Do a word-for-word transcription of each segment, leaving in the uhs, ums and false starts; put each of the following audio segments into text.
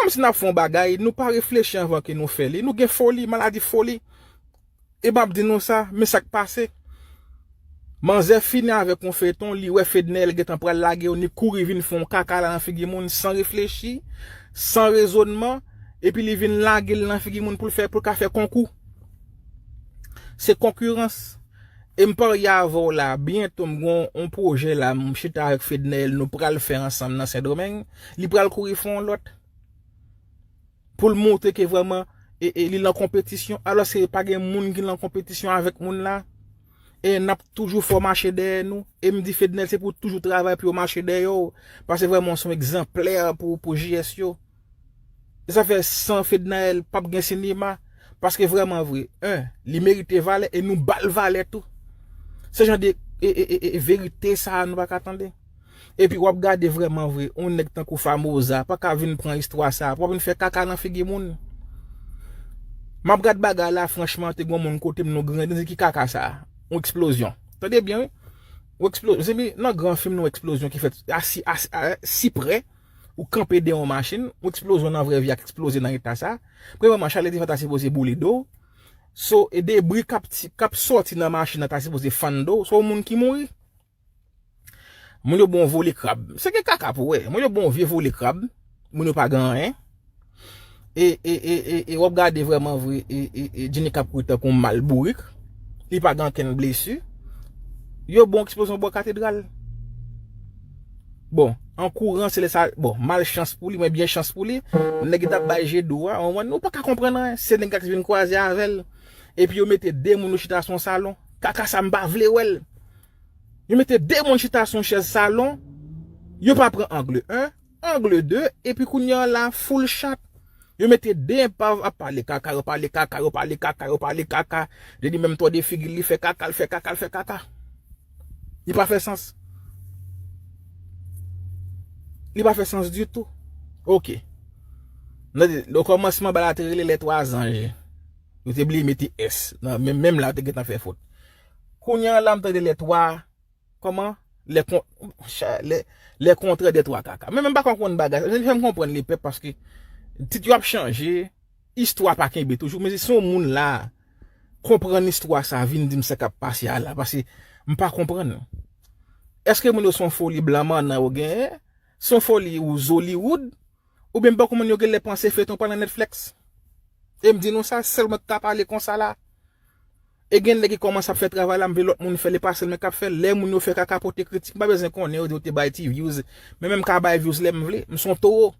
Si n ap fè yon bagay, nou pa reflechi anvan ke nou fè li. Nou gen foli, maladi foli. E m ap di nou sa, men sa k pase. Manzè fini avèk yon feyton, li wè Fednaelle gentan pral lage yo, li kouri vin fè yon kaka la nan figi moun san reflechi, san rezònman, epi li vin lage l nan figi moun pou l fè, pou l ka fè konkou. Se konkirans. E m parye avè w la, byento m gen yon pwojè la, m chita avèk Fednaelle, nou pral fè ansanm nan Sendomeng, li pral kouri fè yon lòt. Pou l montre ke vrèman e, e, li lan konpetisyon, alòske pa gen moun ki lan konpetisyon avèk moun la. E n ap toujou fè w mache dèyè nou. E m di Fednaelle, se pou w toujou travay pou yo mache dèyè w. Paske vrèman, w se yon egzanplè pou, pou J S yo. E sa fè san Fednaelle, p ap gen sinema. Paske vrèman vre, en, li merite valè e nou ba l valè tou. Se jan de e, e, e, e, verite sa a nou pa ka tande. Epi w ap gade vrèman vre, yon nèg tankou Famoza pa ka vin pran istwa sa a pou vin fè kaka nan figi moun. M ap gad bagay la, franchman, te gen yon moun kote m nou grandi, di ki kaka sa a? Yon eksplozyon. Tande byen, wi. Yon eksplozyon. Se nan gran fim, yon eksplozyon ki fèt a si, a, a, si prè, ou kanpe dèyè yon machin, yon eksplozyon nan vrè vi a k eksploze nan eta sa a. Premyèman, chalè dife ta sipoze boule do w. So, e debri k ap ti, k ap sòti nan machin nan ta sipoze fann do w. So, yon moun ki mouri. Moun yo bon vole krab. Se gen kaka pou wè. Moun yo bon vye vole krab. Moun yo pa gen anyen. E, e, e, e, e w ap gade vrèman vre, e, e, e, Jenny k ap kouri tankou yon mal bourik. Li pa gen ankenn blesi. Yo bon eksplozyon bò katedral. Bon, an kouran, se lè sa, bon, malchans pou li, men byen chans pou li. Nèg ki t ap bay je do a, ou konprann, ou pa ka konprann anyen. Se nèg la ki vin kwaze avè l. Epi yo mete de moun yo chita sou yon salon. Kaka sa m pa vle wè l. Yo mete de moun chita sou yon chèz salon. Yo pa pran angle en, angle de, epi kounye a la, full shot. Yo mete de enpav ap pale kaka, yo pale kaka, yo pale kaka, yo pale kaka. Jenny menm tòde figi l, li fè kaka, l fè kaka, l fè kaka. Li pa fè sans. Li pa fè sans ditou. Oke. Nan, nan kòmansman, bagay la te rele Les Trois Anges. Yo te bliye mete S. Nan, menm, menm la, yo te gentan fè fot. Kounye a la, m tande Les Trois, kòman? Les con-, cha-, les, les contraires des trois kaka. Men, men m pa konprann bagay sa. Fè m konprann li pèp paske tit yo ap chanje, istwa pa kenbe toujou. Men si yon moun la konprann istwa sa, vin di m sa k ap pase a la, paske m pa konprann. Èske moun yo se yon foli blan mannan yo genyen? Se yon foli ou Zollywood? Oubyen m pa konprann yo genlè panse feyton pa nan Netflix. E m di nou sa, sèl mwen k ka pale konsa la. E gen nèg ki kòmanse ap fè travay la, m vle lòt moun fè l, e pa sèl mwen k ap fè l. Lè moun yo fè kaka pote kritik, m pa bezwen konnen yo di yo te bay ti views. Men menm m ka bay views lè m vle, m se yon towo.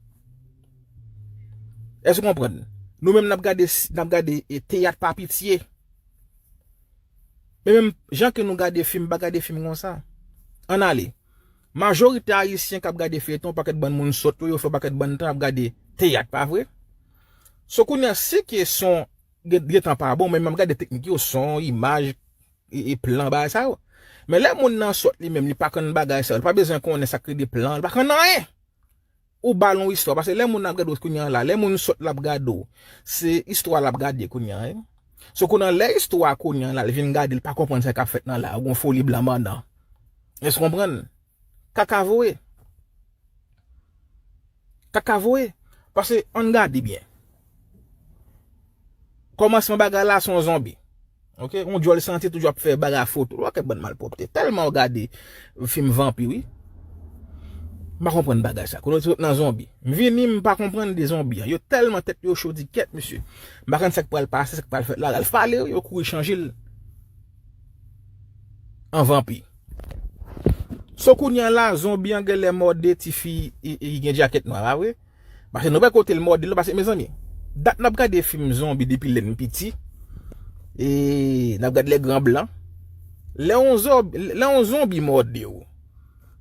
Èske w konprann? Nou menm n ap gade, n ap gade, e, teyat pa pitye. Men menm jan ke nou gade fim, pa gade fim konsa. Ann ale. Majorite ayisyen k ap gade feyton, pakèt bann moun sòt yo, yo fè pakèt bann tan ap gade teyat, pa vre? So kounye a, si ke son gen, gen tan pa bon, men m ap gade teknik yo, son, imaj, e, e plan, bagay sa yo. Men lè moun nan sòt li menm, li pa konn bagay sa yo, li pa bezwen konnen sa k rele plan, li pa konn anyen. Ou ba l yon istwa, paske lè moun nan ap gade w kounye a la, lè moun sòt l ap gade w, se istwa l ap gade kounye a, wi. So kounye a, lè istwa kounye a la, l vin gade, l pa konprann sa k ap fèt nan la, ou gon foli blan mannan. Èske w konprann? Kaka voye. Kaka voye. Paske, ann gade byen. Kòmansman bagay la se yon zonbi. Oke? Yon djòl santi toujou ap fè bagay foto. Ou wè kèk bann malpwòpte. Tèlman w gade fim vanpi, wi. M pa konprann bagay sa. Kounye a w sot nan zonbi. M vini, m pa konprann de zonbi an. Yo tèlman tèt yo cho, di kèt, mesye. M pa konn sa k pral pase, sa k pral fèt la. Ralph pale, yo kouri chanje l an vanpi. So kounye a la, zonbi an genlè mòde tifi e, e, ki gen djakèt nwa, pa vre? Paske nou wè kote l mòde l, paske, mezanmi, dat n ap gade fim zonbi depi lè n piti. E n ap gade Les Grands Blancs. Lè yon zonbi, lè yon zonbi mòde w,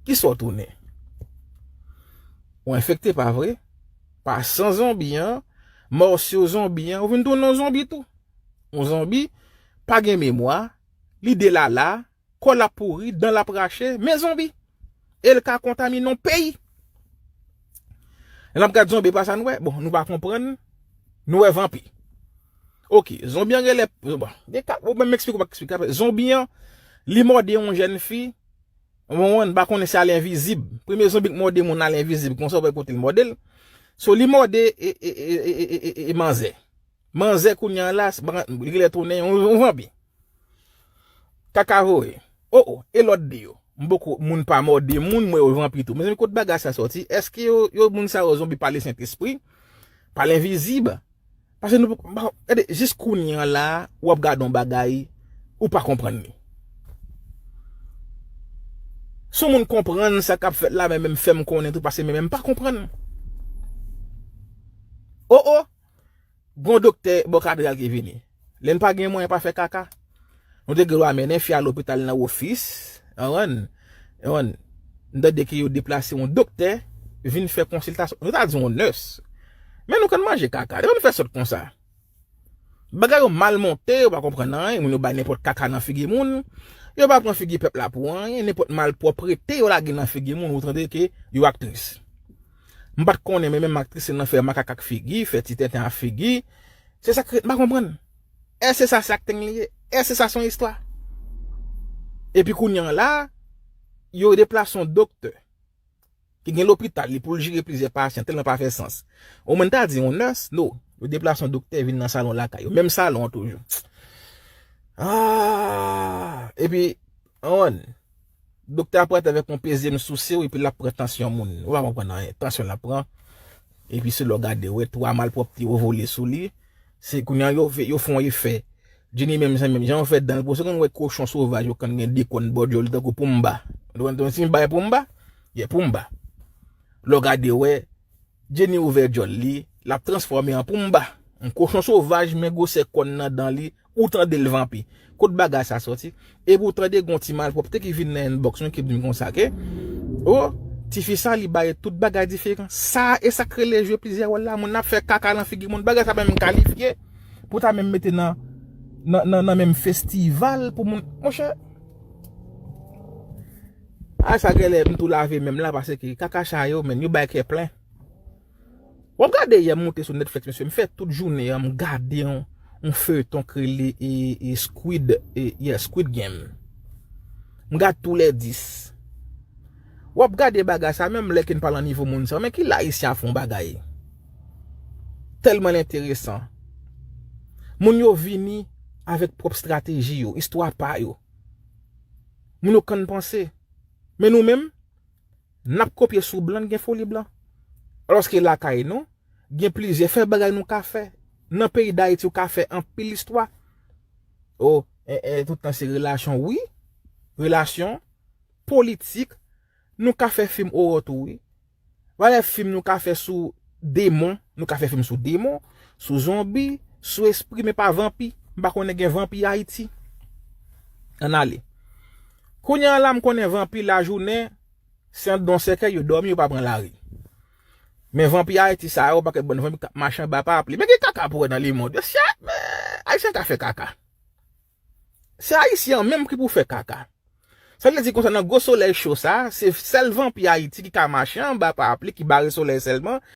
kisa w tounen? Ou enfekte, pa vre? Pa san zonbi an, mòsyo zonbi an, ou vin tounen yon zonbi tou. Yon zonbi pa gen memwa, li delala, kò l ap pouri, dan l ap rache, men zonbi. E l ka kontamine yon peyi. Lè n ap gad zonbi, pa sa n wè? Bon, nou pa konprann, nou wè vanpi. Oke, zonbi an genlè, bon, gen ka, ou menm eksplike ou pa eksplike. Zonbi an, li mòde yon jèn fi, bon, m pa konnen si a lenvizib. Premye zonbi k mòde moun a lenvizib, konsa w wè kote l mòde l. So li mòde e, e, e, e, e, e, e manzè. Manzè kounye a la, li genlè tounen yon, yon vanpi. Kaka voye. O o, e lòt de yo? M poko, moun pa mòde moun, mwen yo vanpi tou. Mezanmi, kot bagay sa sòti? Èske yo, yo moun sa yo zonbi pa le Sentespri? Pa lenvizib? Paske nou, bon, gade, jis kounye a la, w ap gade yon bagay, ou pa konprann li. Si yon moun konprann sa k ap fèt la, men menm fè m konnen tou, paske men menm pa konprann. O o, gon doktè bò katedral ki vini. Lè n pa gen mwayen pa fè kaka. Nou te gen dwa mennen fi a lopital nan ofis. Konprann? Konprann? M tande ke yo deplase yon doktè vin fè konsiltasyon. Nou ta di yon nès. Men nou konn manje kaka. Depi nou fè sòt konsa. Bagay yo mal monte, yo pa konprann anyen, moun yo bay nenpòt kaka nan figi moun. Yo pa pran figi pèp la pou anyen, nenpòt malpwòprete yo lage nan figi moun, ou tande ke yo aktris. M pa t konnen, men menm aktris se nan fè makak ak figi, fè ti tenten ak figi. Se sa k ret, m pa konprann. Èske sa se akting li ye? Èske sa se yon istwa? Epi kounye a la, yo deplase yon doktè ki gen lopital li pou l jere plizyè pasyan, tèlman pa fè sans. Omwen ta di yon nès, no, yo deplase yon doktè vin nan salon lakay yo, menm salon an toujou. Ah, epi, konprann, doktè a parèt avèk yon peze m souse w, epi l ap pran tansyon moun. Ou pa konprann anyen, tansyon l ap pran. Epi se lè w gade, wè, twa malpwòpte yo vole sou li. Se kounye a yo, yo fè yon efè. Jenny menm jan, menm jan yo fè dan l, pou se konn wè kochon sovaj yo konn gen de kòn bò dyòl li tankou Pumba. Ou konn si bay Pumba? Ye Pumba. Lè w gade, wè, Jenny ouvè dyòl li, l ap transfòme an Pumba. Yon kochon sovaj, men gwosè kòn nan dan li, ou tande l vanpi. Kot bagay sa sòti? Epi ou tande gon ti malpwòpte ki vin nan inbox mwen ki di m konsa ke, o, tifi sa li bay tout bagay diferan. Sa e sa k rele jwe plizyè wòl la, moun ap fè kaka nan figi moun. Bagay sa pa menm kalifye pou ta menm mete nan, nan, nan, nan menm festival pou moun. Monchè, a sa genlè m tou lave menm la paske kaka sa yo, men yo bay kè plen. W ap gade yè m moute sou Netflix, mesye, m fè tout jounen an, m gade yon, yon feyton k rele e, e Squid, e, yeah, Squid Game. M gade tou lè dis. W ap gade bagay sa, menm lè ke n pale nan nivo moun sa, men ki lè Ayisyen ap fè yon bagay tèlman l enteresan. Moun yo vini avèk pwòp estrateji yo, istwa pa yo. Moun yo konn panse. Men nou menm, n ap kopye sou blan, n gen foli blan. Alòske lakay nou, gen plizyè fè bagay nou ka fè. Nan peyi Dayiti, ou ka fè anpil istwa. O, e, e, tout tan se relasyon, wi. Relasyon, politik, nou ka fè fim oro tou, wi. Valè fim nou ka fè sou demon, nou ka fè fim sou demon, sou zonbi, sou espri, men pa vanpi. M pa konnen gen vanpi Ayiti. Ann ale. Kounye a la, m konnen vanpi lajounen, se anndan yon sèkèy yo dòmi, yo pa pran lari. Men vanpi Ayiti sa yo, pakèt bann vanpi k ap mache anba papli. Men ki kaka pou wè nan lemond yo? Shit, men Ayisyen ka fè kaka. Se Ayisyen an menm ki pou fè kaka. Sa vle di konsa, nan gwo solèy cho sa, se sèl vanpi Ayiti ki ka mache anba papli, ki bare solèy sèlman,